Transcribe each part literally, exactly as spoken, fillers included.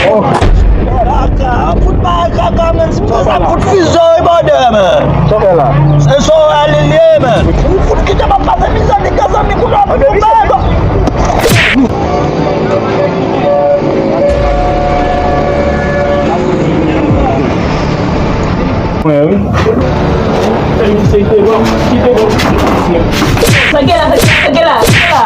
Kaka, fout bay kaka, men se pou sa fout fizyon e bòdè, men. Sa fè la? Se Sorèl li ye, men. Ou fout kite m ap pase mizè, nèg zanmi, kounye a fout bay. Mwen, wi. Sa gen la, sa gen la, sa gen la.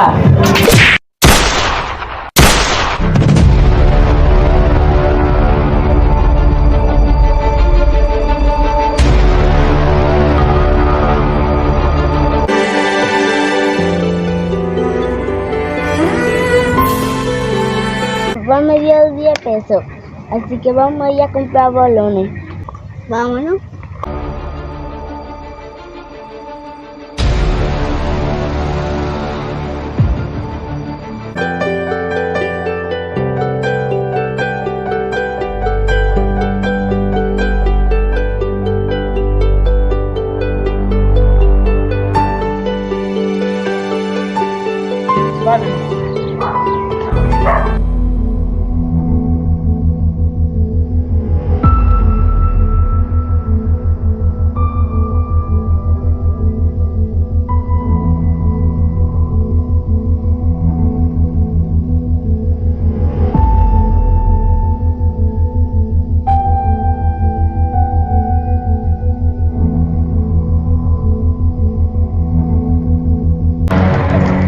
Vòlè mwen vye vye peso. Así que vamos allá a comprar bolones. Vámonos.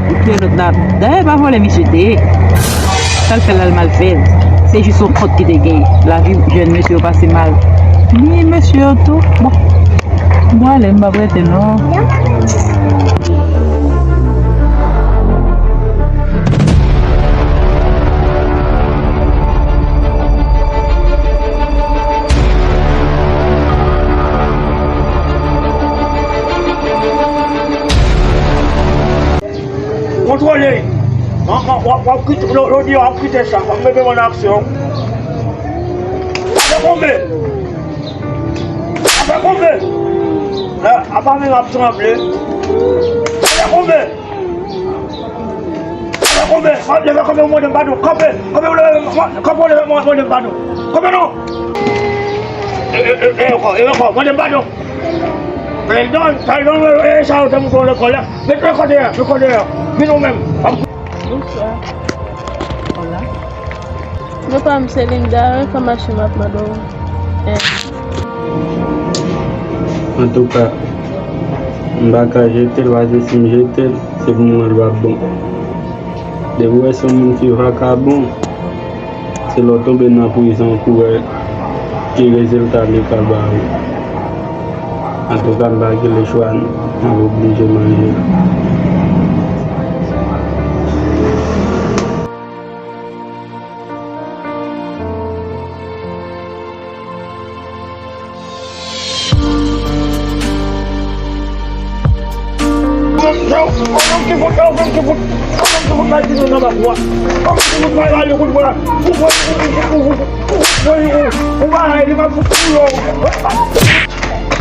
Ou te lòt la. Dayè, pa vòlè misye te ye. Sa l fè la, l mal fè l. Se jis yon kont ki te gen. Lavi jèn mesye yo pase mal. Ni mesye yo tou. Bon. Mwen ale, m p ap rete non. Kontwole. An, an, w ap, w ap kite, lo-, lodi a w ap kite sa. W ap mete mwen nan aksyon. Afè konbe. Afè konbe. Lè apa men ap tranble. Afè konbe. Afè konbe. Leve kanpe, w mande m padon. Kanpe. Kanpe, w leve, kanpe, w leve, mande m padon. Kanpe non. E, e, e, e, ankò, e, ankò, mande m padon. Prezidan, prezidan, e, sa yo te mouton lekòl la. Met lekòl dèyè, lekòl dèyè. Vin ou menm. Bonswa. Hola. Non pa m se Linda, enfòmasyon m ap mande w. Eh. Antouka, m pa ka jete l, paske si m jete l, se pou mwen l p ap bon. Depi w wè se yon moun ki vakabon, se lè w tonbe nan prizon pou wè ki rezilta li ka ba ou. Antouka, m pa gen lechwa, m ap oblije manje.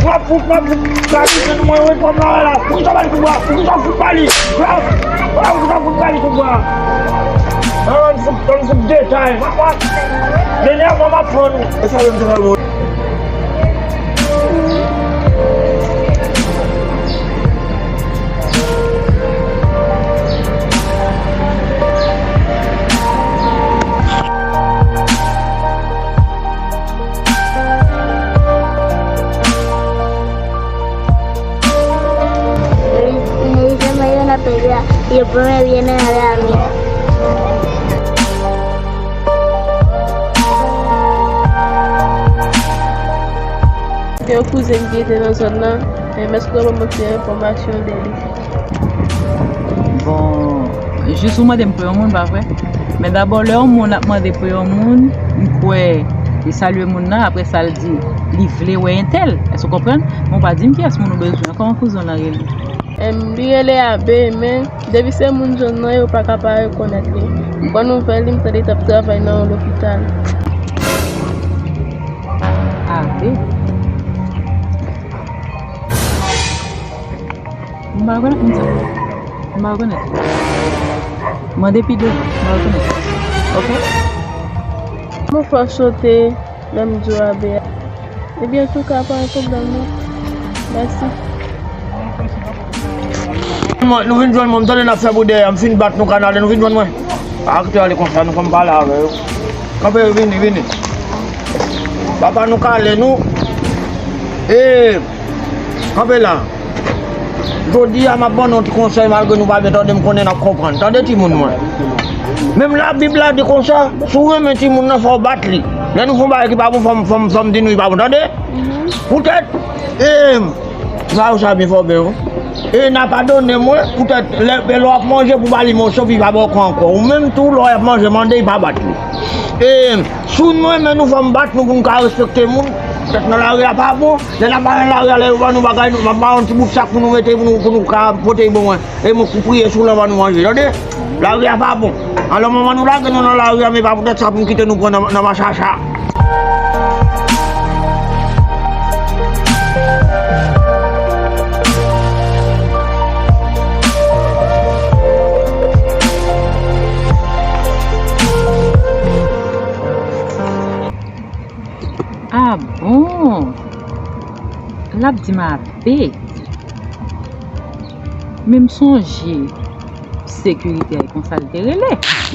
W ap fout, w ap fout. Gade, se nou mwen, wi, kòm la, la. Poukisa w ba li kout bwa? Poukisa w fout ba li? Poukisa w fout ba li kout bwa? An, ann fout, ann fout detay. Denyèman, m ap pran nou. E sa menm, se pa bon. Yo pran byen nan lari. Gen yon kouzen m ki rete nan zòn nan, men èske w ka ban mwen ti enfòmasyon de li? Bon, jis ou mande m pou yon moun, pa vre? Men dabò, lè yon moun ap mande pou yon moun, m kwè li salye moun nan, apre sa l di li vle wè entèl. Èske w konprann? Men w pa di m kiyès moun ou bezwen an. Kòman kouzen w lan rele? Em, li rele Abe, men depi se moun zòn nan, yo pa ka pa rekonèt li. M pran nouvèl li, m tande l t ap travay nan yon lopital. Abe? M pa rekonèt moun sa. M pa rekonèt. Mande pi devan. M pa rekonèt. Oke? Ou fè w sote lè m di w abe a. Ebyen, antouka, pa gen pwoblèm, non. Mèsi. Mwen, nou vin jwenn mwen, m tande n ap fè bri dèyè, m fin bat nou kanale, nou vin jwenn mwen. Pa kite ale konsa, nou fè m pale avè yo. Kanpe, vini, vini. Papa nou kale nou. E, kanpe la. Jodi a, m ap ban nou yon ti konsèy, malgre nou pa byen tande, m konnen n ap konprann. Tande timoun mwen. Menm Labib la di konsa, si w renmen timoun nan, fò w bat li. Lè nou fè yon bagay ki pa bon, fò m, fò m, fò m di nou li pa bon, tande? Poutèt, e, sa yo sa byen fò byen, wi. E n a padone mwen, poutèt, lè, lè w ap manje pou ba li moso, pi pa ba w ankò. Ou menm tou, lè w ap manje, mande li pa bat li. E, si w renmen nou, fò m bat nou pou n ka respekte moun. Poutèt nan lari a pa bon. Lè n ap pale nan lari a, lè yo ban nou bagay, nou, m ap ba yon ti bout sak pou nou mete, pou nou, pou nou ka pote bon, wi. E mwen pou priye sou lè ban nou manje, tande? Lari a pa bon. Alò, manman nou lage nou nan lari a, men pa poutèt sa pou n kite nou pran nan, nan machacha. Ah bon? L ap di m ape. Men m sonje sekirite a, e konsa l te rele.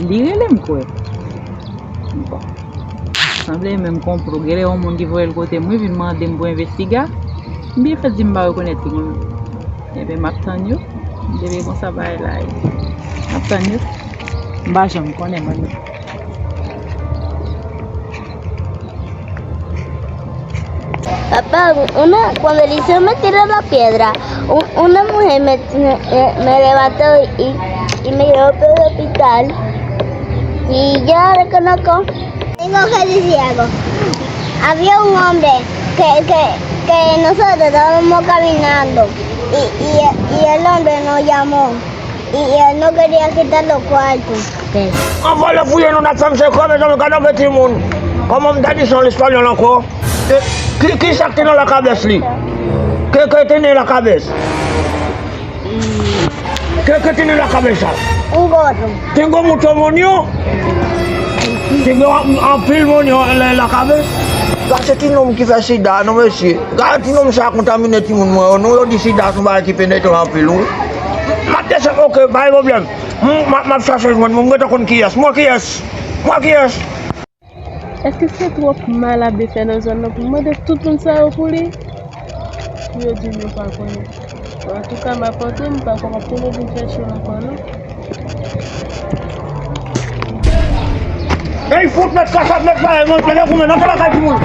Li rele m kwè. Bon. Sanble menm konplo. Genlè yon moun ki voye l kote m, wi, vin mande m pou envestiga. M byen fè di m pa rekonèt li mwen menm. Ebyen, m ap tann yo. Depi konsa bagay la ye. M ap tann yo. M pa janm konnen mwen menm. Papá, una, cuando el liceo me tiró la piedra, u- una mujer me, me, me levantó y, y me llevó para el hospital. Y ya reconozco. Tengo que decir algo. Había un hombre que, que, que nosotros estábamos caminando y, y, y el hombre nos llamó. Y, y él no quería quitar los cuartos. An vòlè fouye nou n ap fè m se kò, mezanmi, gade yon piti moun. Kòman m ta di sa an espanyòl ankò? E, ki, ki sa k te nan lakabès li? ¿Qué, qué tiene en la cabeza? ¿Qué, qué tiene en la cabeza? Un gorro. Tengo mucho moño. Te gen an- anpil moño en la, en la cabeza. Gade se ti nonm ki fè sida, non, mesye. Gade ti nonm sa kontamine timoun mwen yo, non, yo di sida se yon bagay ki penetre anpil, wi. M ap desann, oke, pa gen pwoblèm. M, m, m ap chache jwenn mwen, m gentan konn kiyès. Mwen kiyès? Mwen kiyès? Èske se twòp mal Abe fè nan zòn nan pou m mande tout moun sa yo pou li? Pou yo di m yo pa konnen. Antouka, m ap antre, m pa kwè m ap tounen vin chèche l ankò, non. Ey, fout mèt kachòt, mèt pale, mwen, pale goumen, nan lakay timoun.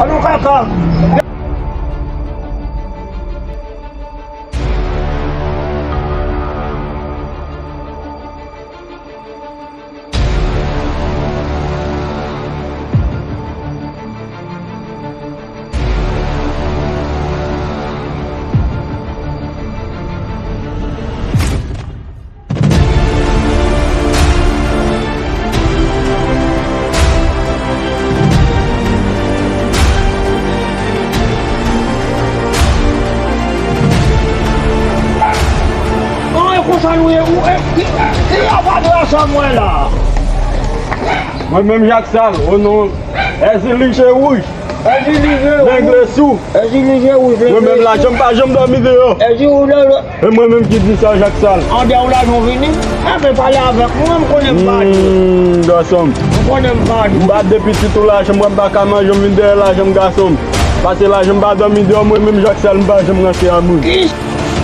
Alon kaka. An, e konsa nou ye, ou, e, ki, ki apati a sa mwen la? Mwen menm Jak Sal, o non, Èzili je wouj. Èzili je wouj. Nèg le sou. Èzili je wouj. Mwen menm lajan m pa janm dòmi deyò. Èzili je wouj. E mwen menm ki di sa, Jak Sal. An dèyè w lajan w vini? Enben, pale avèk mwen, m konnen m pa di. Hmm, gason m. M konnen m pa di. M pa de pitit ou lajan m, m pa ka manje, m vin dèyè lajan m, gason m. Pase lajan m pa dòmi deyò, mwen menm Jak Sal, m pa janm ranse a moun. Ki?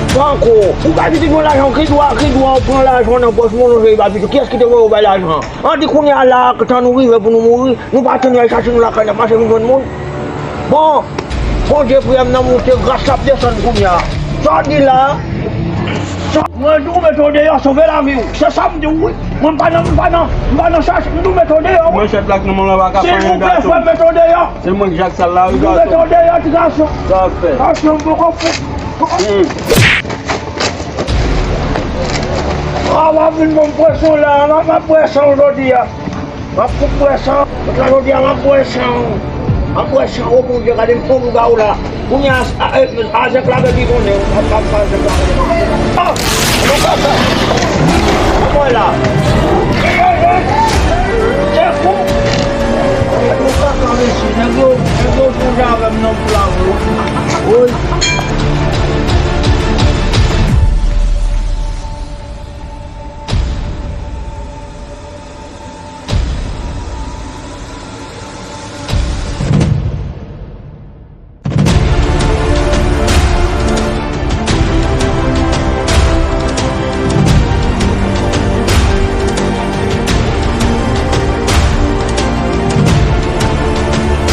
Tankou, ou ka di ki gen lajan, ki dwa, ki dwa ou pran lajan nan pòch moun ou se pa pitit? Kiyès ki te voye w bay lajan? An di kounye a la, tan nou rive pou nou mouri, nou pa tann y al chache nou lakay, n ap mache vin jwenn moun. Bon, Bondye priyè m nan moute, gras la ap desann kounye a. Sa w di la, sa, mwen di w mete w deyò, sove lavi w. Se sa m di w wi. Mwen m pa nan, m pa nan, m pa nan chache, m di w mete w deyò wi. Manchèt la k nan men w la pa ka fè anyen, gason. Silvouplè, frè m, mete w deyò. Se mwen k Jak Sal la wi, gason. M di w mete w deyò, ti gason. Sa w ap fè? Gason, m poko fou. Hmm. A, w ap vin ban m pwèson la, m ap, m ap bwè san w jodi a. M ap fout bwè san. Tout la jodi a, m ap bwè san w. M ap bwè san w, o Bondye, gade m fon m ba w la. Kounye a, a, a, a, Zèk la gen ki konnen, w ap, ap, ap, Zèk la gen. A! Mwen la. Se fou. Mesye, nèg yo, nèg yo fou avè m nan pou la, bro. Woy.